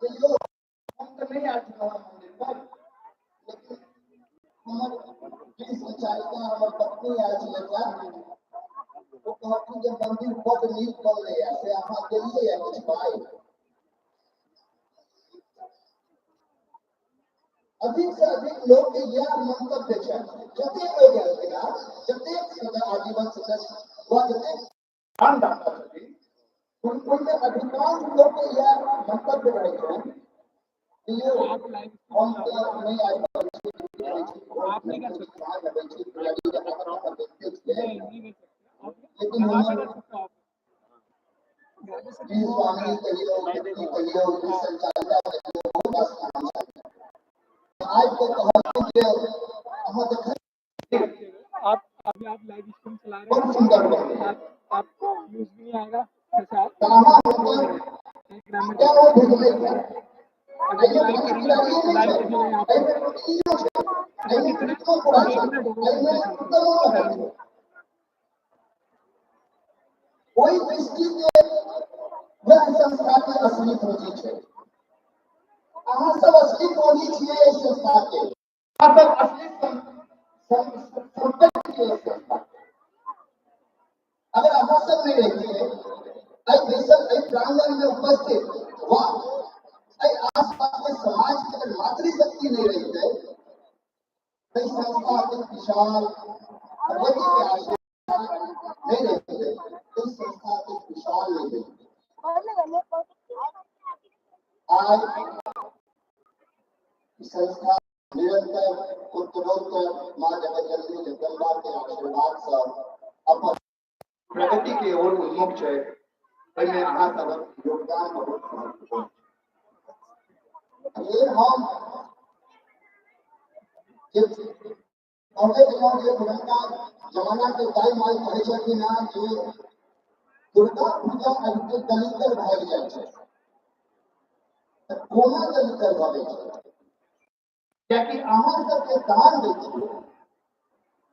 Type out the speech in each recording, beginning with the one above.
जे यौ हम तऽ नहि आयल छलहुँ मंदिर पर, लेकिन हमर गृह संचालिका हमर पत्नी आयल छलथि, ओ कहलखिन जे मंदिर बड नीक बनलैया, से अहाँ देलियै या किछु पाइ? अधिक से अधिक लोक के यह मंतव्य छै, जतेक लोग एलखिन हँ, जतेक आजीवन सदस्य वा जतेक दानदाता छथिन, ओहिमे अधिकांश लोक के यह मंतव्य रहै छनि कि यौ हम तऽ नहि आबि पाबै छी, ड्यूटी करै छी, साँझ अबै छी, तैयारी के हालत अहाँ देखते छियै, लेकिन हमर गृह स्वामी कहियौ, पत्नी कहियौ, गृह संचालिका कहियौ, बहुत रास काम छै। आबि कऽ कहलखिन जे अहाँ देखै आप अभी आप लाइव स्ट्रीम चला रहे बहुत सुंदर बनलै। हैं, आपको यूज भी नहीं आएगा, जैसे आप तऽ अहाँ हुनकर टेलीग्राम में क्या ओ भेजलै अगर एहिमे लाइव खाली करेंगे पुजारिए तो नहि लाइव छै, देखेंगे आप एहिमे टोटलियो छै, अच्छा एहिमे कितने कीर्तनो पुरा एक छै, मिनट होगा एहिमे उत्तमो रहल छै। ओहि दृष्टि के वएह संस्था के असली पूंजी छै। अहाँ सब असली पूंजी छियै एहि संस्था के, अहाँ सब असली संपत्ति छियै एहि संस्था के। अगर अहाँ सब नहि रहितियै एहि बैसल एहि प्रांगण में उपस्थित वा एहि आसपास के समाज के अगर मातृशक्ति नहीं रहितै तऽ ई संस्था एतेक विशाल भगवती के आशीर्वाद नहीं रहितै तऽ ई संस्था एतेक विशाल नहीं रहितै। आज संस्था निरंतर उत्तरोत्तर माँ जगत जननी जगदम्बा के आशीर्वाद से अपन प्रगति के ओर उन्मुख छै, ओहिमे अहाँ सबक योगदान बहुत महत्वपूर्ण छै। फेर हम जे कहबे केलहुँ जे पुरनका जमाना के दाइ माइ कहै छलखिन हँ जे दुर्गा पूजा आबिते दलिद्र भागि जाइ छै, तऽ कोना दलिद्र भऽ जाइ छै? कियाकि अहाँ सब जे दान दै छियै,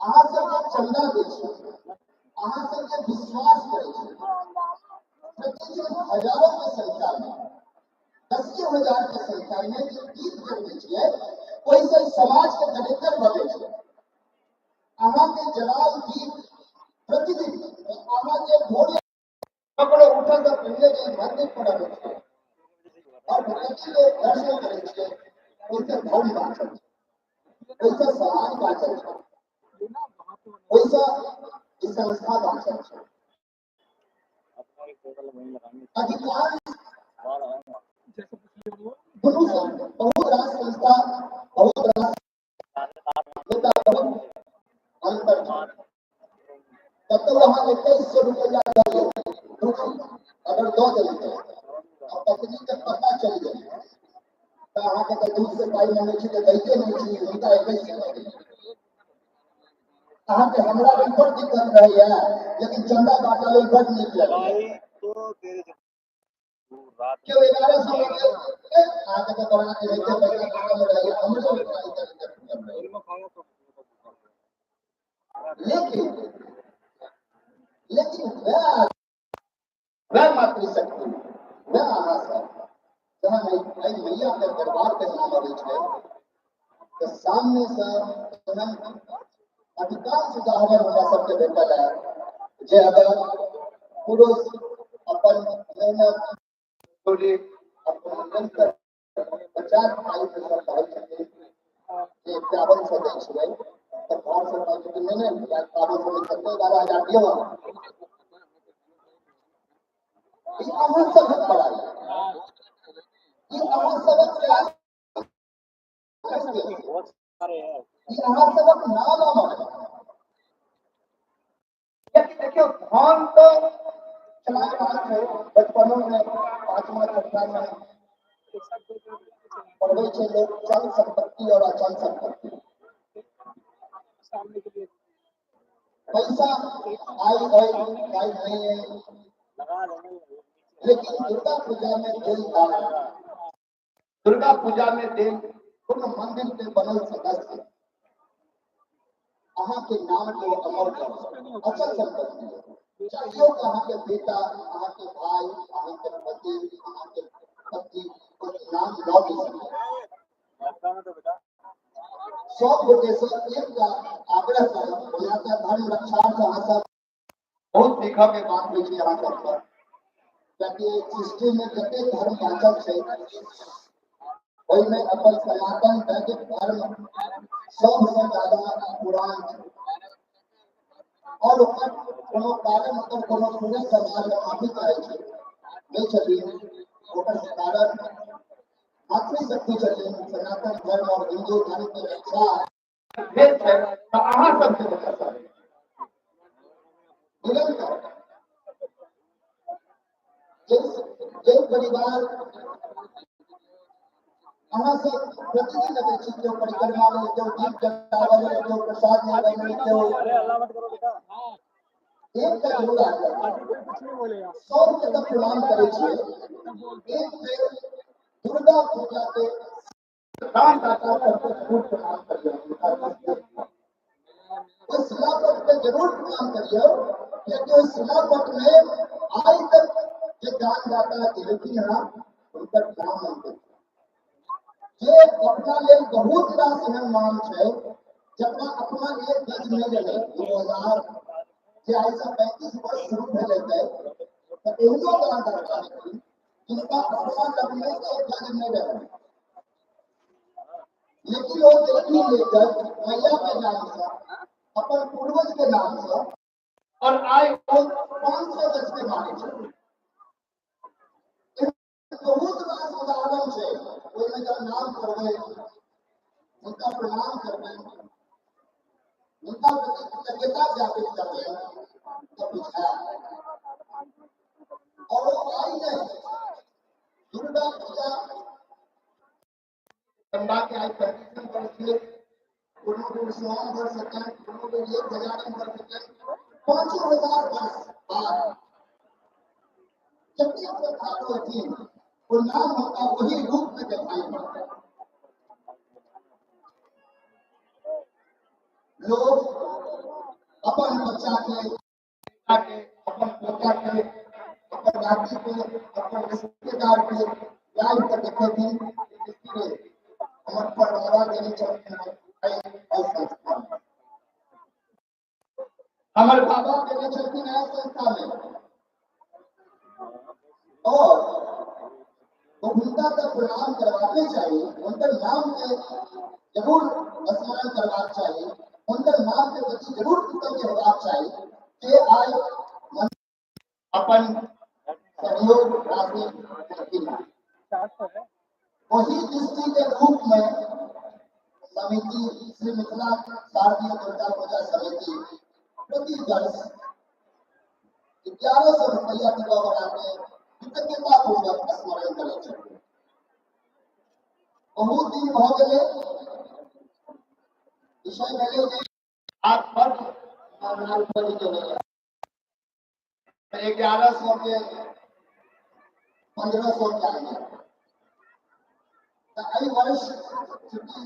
अहाँ सब जे चंदा दै छियै, अहाँ सब जे विश्वास करै छियै, प्रतिदिन हजारों के संख्या में, दसियों हजार के संख्या में जे दीप जरबै छियै, ओहिसँ समाज के दरिद्र भऽ जाइ छै। अहाँ के जलाल दीप प्रतिदिन अहाँ जे भोरे ककरो उठल से पहिले जे मंदिर पर अबै छियै और भगवती के दर्शन करै छियै, ओहिसँ धर्म बाँचल छै, ओहिसँ समाज बाँचल छै, ओहिसँ ई संस्था बाँचल छै। अधिकांश दुनू बहुत रास संस्था, बहुत रास नेता, बहुत अंतर छै। कतौ अहाँ 2100 रुपैआ दऽ दियौ, अगर दऽ देलियै आ पत्नी के पता चलि गेल तऽ अहाँके तऽ दूध से पाइ मंगै छी तऽ दैते नहि छी, हुनका 2100 दऽ दियौ। अहाँके हमरा लेल बड़ दिक्कत रहैया, लेकिन चंदा बांटऽ लेल बड़ नीक लगैया। केओ 1100 लऽ गेल, अहाँके तऽ बड़ा एनाहिते पैसा खतम रहैया, हमरो लेकिन वह मातृशक्ति, वह अहाँ सब जहन एहि मैया के दरबार के नाम अबै छै तऽ सामने से एहन अधिकांश उदाहरण हमरा सबके भेटल है जे अगर पुरुष अपन मेहनत अपन निरंतर बचा पाइ के सब कहै छथिन जे 5100 दै छियै, तऽ घर से कहै छथिन नहि नहि 5100 नहि, कते 11000 दियौ अहाँ। ई अहाँ सबक बड़ाई, ई अहाँ सबक प्रयास, ई अहाँ सबक नाम अमर। कियाकि देखियौ, धन तऽ चला रहल छै, बचपनो में 5वां 6वां में पढ़बै छै लोक चल संपत्ति और अचल संपत्ति। पैसा आय है आय नहीं है, लेकिन दुर्गा पूजा में देल दान, दुर्गा पूजा में देल कोनो मंदिर के बनल सदस्य अहाँ के नाम को अमर कर अचल संपत्ति है। चाहियो कि अहाँ के बेटा, अहाँ के भाई, अहाँ के पति, अहाँ के पत्नी नाम नाम लऽ नहि सकैए। सब गोटे से एकटा आग्रह करब, ओना तऽ धर्म रक्षार्थ अहाँ सब बहुत सीखऽ के बात होइ छै अहाँ सबसँ, कियाकि सृष्टि में जते धर्म बाँचल छै ओहिमे अपन सनातन वैदिक धर्म सबसँ ज्यादा पुरान छै और ओकर कोनो कारण ओकर कोनो पूरे समाज माफी चाहै छै नहि छथिन, ओकर कारण मातृशक्ति छथिन। सनातन धर्म और हिंदू धर्म के रक्षा भेल छै तऽ अहाँ सबके वजह से निरंतर जे परिवार अहाँ सब प्रतिदिन अबै छी, केओ परिक्रमा लेल, केओ दीप जलाबै लेल, केओ प्रसाद लेबै लेल, केओ एकटा जरूर आग्रह, सबके तऽ प्रणाम करै छियै, एक बेर दुर्गा पूजा के दानदाता सबके जरूर प्रणाम करियौ, ओहि शिलापट के जरूर प्रणाम करियौ, कियाकि ओहि शिलापट में आइ तक जे दानदाता देलखिन हँ हुनकर नाम अंकित, जे अपना लेल बहुत रास एहन नाम छै जकरा अपना एक गज नहि रहै। 2000 जे आइ से 35 वर्ष शुरू भेल हेतै तऽ एहनो दानदाता हेथिन जिनका अपना लगमे एक गज नहि रहै, लेकिन ओ देलखिन एक गज मैया के नाम से, अपन पूर्वज के नाम से, और आइ ओ 500 गज के मालिक छथिन। बहुत रास उदाहरण छै, ओहिमे जब नाम करबै, हुनका प्रणाम करबै, हुनका प्रति कृतज्ञता ज्ञापित करबै तऽ बुझायत। और ओ आइ नहि, दुर्गा पूजा चंबा के आइ 35 वर्ष भेल, कोनो बेर 100 वर्ष हेतनि, कोनो बेर 1000 वर्ष हेतनि, 5000 वर्ष बाद जतेक श्रद्धालु हेथिन ओ नाम हुनका वही रूप में देखाई पड़तै। लोग अपन बच्चा के, अपन पोता के, अपन नाती के, अपन रिश्तेदार के लाइव पर देखेथिन, हमर परदादा देने छलखिन एहि संस्था में, हमर बाबा देने छलखिन एहि संस्था में, और तो हुनका तऽ प्रणाम करबाके चाही, हुनकर नाम के जरूर स्मरण करबाक चाही, हुनकर नाम के प्रति जरूर कृतज्ञ होबाक चाही जे आइ अपन सहयोग राशि देलखिन। वही दृष्टि के रूप में समिति श्री मिथिला शारदीय दुर्गा पूजा समिति प्रति वर्ष 1100 रुपया देबऽ वाला के कृतज्ञता पूर्वक स्मरण करै छै। बहुत दिन भऽ गेलै, विषय भेलै जे आब बड नाम बनि गेलै, 1100 के 1500 के आइ गेल। तऽ एहि वर्ष चूँकि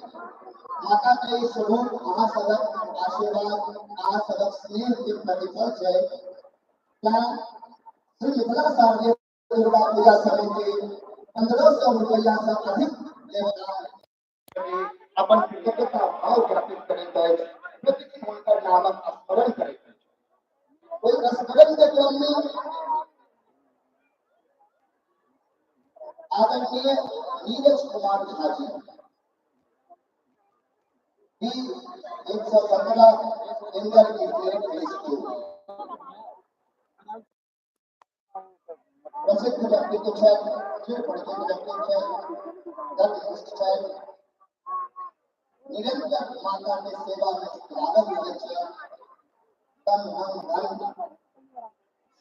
माता के ई स्वरूप अहाँ सबक आशीर्वाद, अहाँ सबक स्नेह के प्रतिफल छै, तैं श्री मिथिला शारदीय दुर्गा पूजा समिति 1500 रुपया से अधिक योगदान अपन कृतज्ञता भाव ज्ञापित करैत अछि, प्रतिदिन हुनकर नामक स्मरण करैत अछि। ओहि स्मरण के क्रम में आदरणीय नीरज कुमार झा जी भी 117 इंदर की स्कूल प्रसिद्ध व्यक्तित्व छथि, चिर परिचित व्यक्तित्व छथि, धर्मनिष्ठ छथि, निरंतर माता के सेवा में लागल रहै छथि, तन मन धन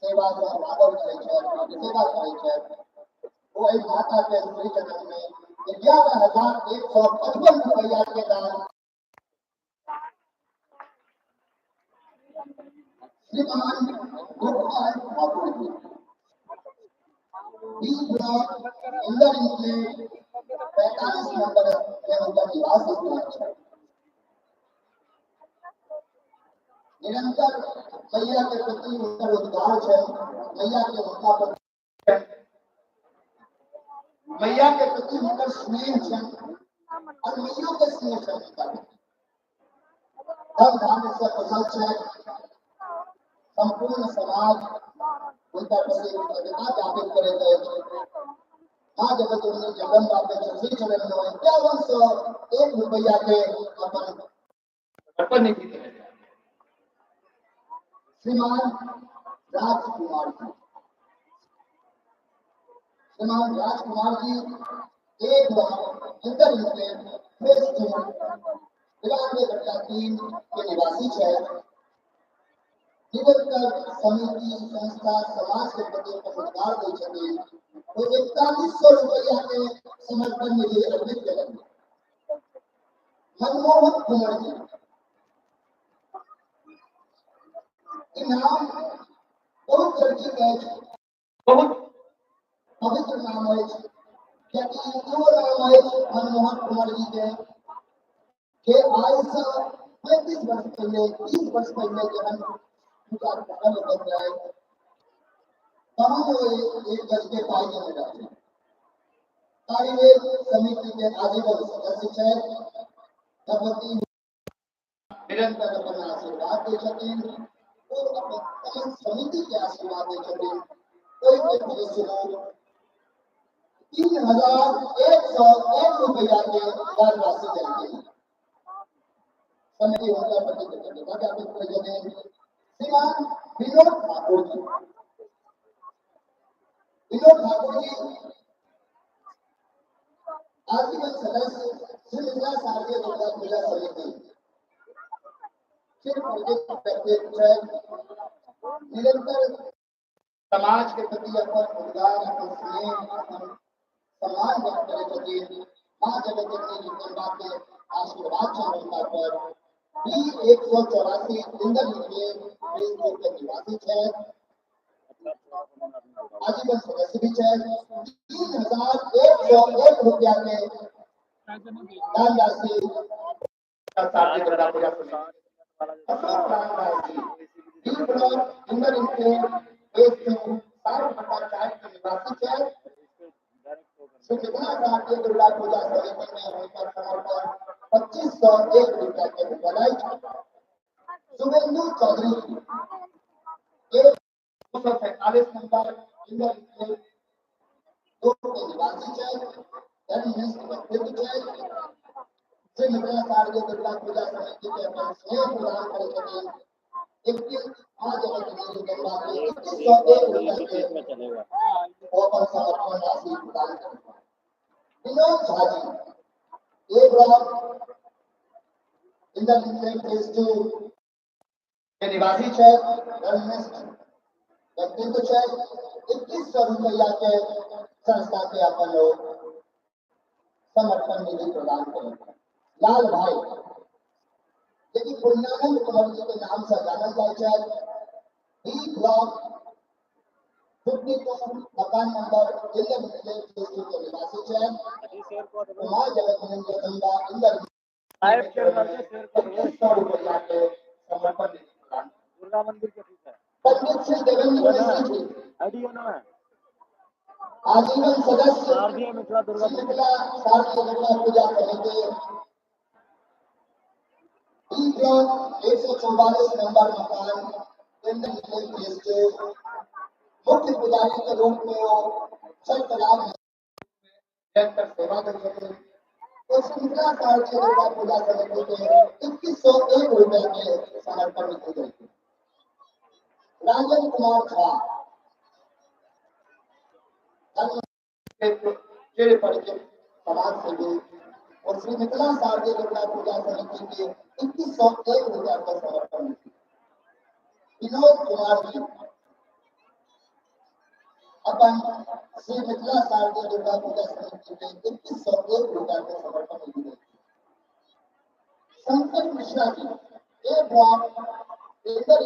सेवा से लागल रहै छथि, सेवा करै छथि। ओ एहि माता के श्री चरण में 11,155 रुपया के दान श्रीमान Gopal Thakur ji 20 block Inder enclave 45 number में उनका निवास स्थान है। निरंतर मैया के प्रति उनका रोजगार है, मैया के उनका प्रति मैया के प्रति हुनकर स्नेह छनि और मैयो के स्नेह छनि हुनका प्रति। धन धान्य से फसल छथि, संपूर्ण समाज हुनका प्रति कृतज्ञता ज्ञापित करैत अछि। माँ जगत जननी जगदम्बा के श्री चरण में 5101 रुपया के अपन समर्पण निधि देने। श्रीमान राजकुमार जी, श्रीमान राजकुमार जी 1 लाख इंटर फेज 2 92/3 के निवासी छथि। निरंतर समिति संस्था समाज के प्रति अपन उपकार दै छथिन। ओ 4100 रुपया के समर्पण निधि अर्पित केलनि। मनमोहन कुंवर जी, ई नाम बहुत चर्चित अछि, बहुत पवित्र नाम अछि, कियाकि इहो नाम अछि मनमोहन कुंवर जी के आइ से 35 वर्ष पहिले, 30 वर्ष पहिले जहन पूजा प्रारंभ भेल रहै तहन ओ एक गज के पाइ देने रहथिन। ताहि समिति के आजीवन सदस्य छथि। भगवती निरंतर अपन आशीर्वाद दै छथिन, ओ अपन समस्त समिति के आशीर्वाद दै छथिन। ओहि के फलस्वरूप 3101 रुपया के दान राशि देलखिन। समिति हुनका प्रति कृतज्ञता ज्ञापित करै छथिन। श्रीमान विनोद ठाकुर जी, विनोद ठाकुर जी आजीवन सदस्य श्री मिथिला शारदीय दुर्गा पूजा समिति निरंतर समाज के प्रति अपन उद्गार, अपन स्नेह, अपन सम्मान व्यक्त करै छथिन। माँ जगत जननी जगदम्बा के आशीर्वाद छनि हुनका पर। बी 184 इंदर के निवासी छथि, आजीवन सदस्य भी छथि। 3101 रुपया के दान राशि दुर्गा पूजा समिति। अशोक रामदास जी, बी ब्लॉक इंदर 60/4 के निवासी छथि। श्री मिथिला शारदीय दुर्गा पूजा समिति में हुनकर समर्पण 2501 रुपया के भेटल अछि। शुभेंदु चौधरी जी, 247 नंबर इंदर 2 के निवासी छथि, धर्मनिष्ठ व्यक्तित्व छथि। श्री मिथिला शारदीय दुर्गा पूजा समिति के अपन स्नेह प्रदान करै छथिन। 21 जगत जगदम्बा के 2101 रुपया के ओ अपन समर्पण राशि प्रदान करै। विनोद झा जी, ए ब्लॉक इंदर फेज 2 के निवासी छथि, धर्मनिष्ठ व्यक्तित्व छथि। 2100 रुपया के संस्था के अपन लोग समर्पण निधि प्रदान करें। लाल भाई, यदि पुण्यानंद कुंवर जी के नाम से जानल जाए छथि, बी ब्लॉक 52 मकान नंबर इंदर फेज 2 के निवासी छथि। कुमार जगत जगदम्बा इंदर 2100 रुपया के समर्पण निधि प्रदान। दुर्गा मंदिर के पीछे पंडित श्री देवेंद्र मिश्र जी, आजीवन सदस्य शारदीय मिथिला दुर्गा श्री मिथिला शारदीय दुर्गा पूजा समिति, बी ब्लॉक 144 नंबर मकान इंदर फेज 2 मुख्य पुजारी के रूप में वो छठ तालाब में निरंतर सेवा दे छथिन। और श्री मिथिला शारदीय दुर्गा पूजा समिति के 2101 रुपया के समर्पण निधि देलखिन। राजन कुमार झा, चिर परिचित समाज सेवी और श्री मिथिला शारदीय दुर्गा पूजा समिति के 2101 रुपया का समर्पण निधि। विनोद कुमार जी अपन श्री मिथिला शारदीय दुर्गा पूजा समिति के 2101 रुपया के समर्पण निधि देलखिन। शंकर मिश्रा जी, ए ब्लॉक इंदर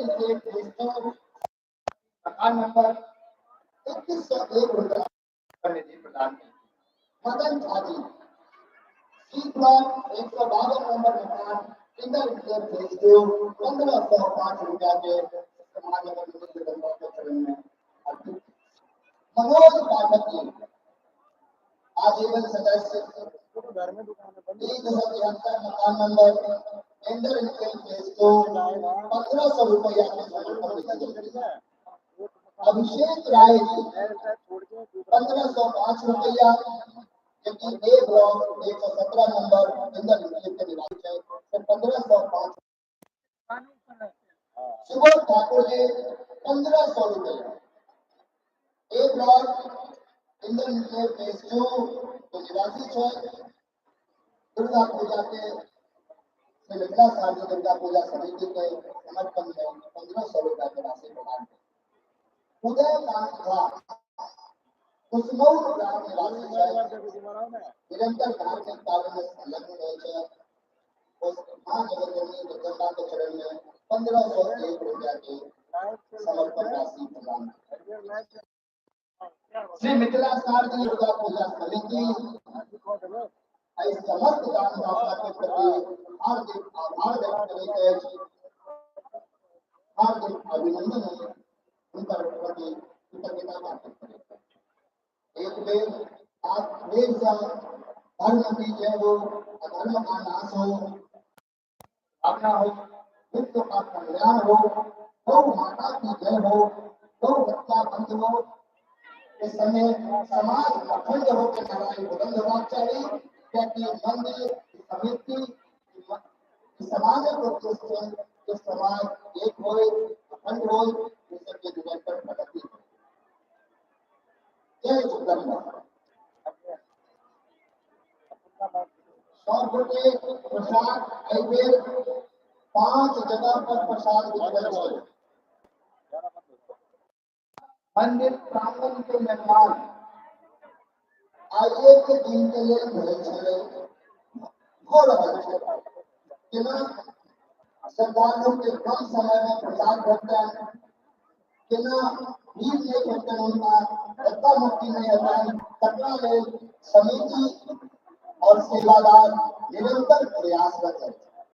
मकान नंबर 2101 रुपया निधि प्रदान की। Madan Jha ji, C block 152 number मकान इंदर फेज 2 1505 रुपया के समाज के चरण में अर्पित। मनोज पाठक जी, आजीवन सदस्य तो घर में दुकान है बंद। 373 मकान नंबर इंदर इनक्लेव फेज 2 1500 रुपया के समर्पण निधि। अभिषेक राय जी 1505 रुपया, जबकि ए ब्लॉक 117 नंबर इंदर इनक्लेव के निवासी है, तो 1505। सुबोध ठाकुर जी 1500 रुपया, A block Inder enclave phase 2 के निवासी है। दुर्गा पूजा के श्री मिथिला शारदीय दुर्गा पूजा समिति के समर्पण में 1500 रुपया की राशि प्रदान की। उदय कांत झा कुसमौर ग्राम निवासी है, निरंतर धार्मिक कार्य में संलग्न रहे हैं। उस मां जगतजननी जगदम्बा के चरण में 1501 रुपया के समर्पण राशि प्रदान की। श्री मिथिला शारदीय दुर्गा पूजा समिति एहि समस्त दानदाता के प्रति हार्दिक आभार व्यक्त करैत अछि, हार्दिक अभिनंदन हुनकर प्रति कृतज्ञता ज्ञापित करैत अछि। एक बेर आप प्रेम से धर्म की जय हो, अधर्म का नाश हो, अपना हो, विश्व का कल्याण हो, गौ माता की जय हो, गौ हत्या बंद हो। इस समय समाज अखंड होकर लड़ाई बुलंद होना चाहिए, क्योंकि मंदिर समिति समाज उद्देश्य कि समाज एक हो, अखंड हो, सबके निरंतर प्रगति हो। जय जगदम्बा। 100 गोटे प्रसाद एहि बेर 5 जगह पर प्रसाद वितरण छै। मंदिर प्रांगण के निर्माण आइए के दिन के लिए भेल छलै, हो रहल छै। केना श्रद्धालु के कम समय में प्रसाद भेटतनि, केना भीड़ नहीं भेटतनि, हुनका धक्का मुक्की नहीं हेतनि, तकरा लेल समिति और सेवादार निरंतर प्रयासरत अछि।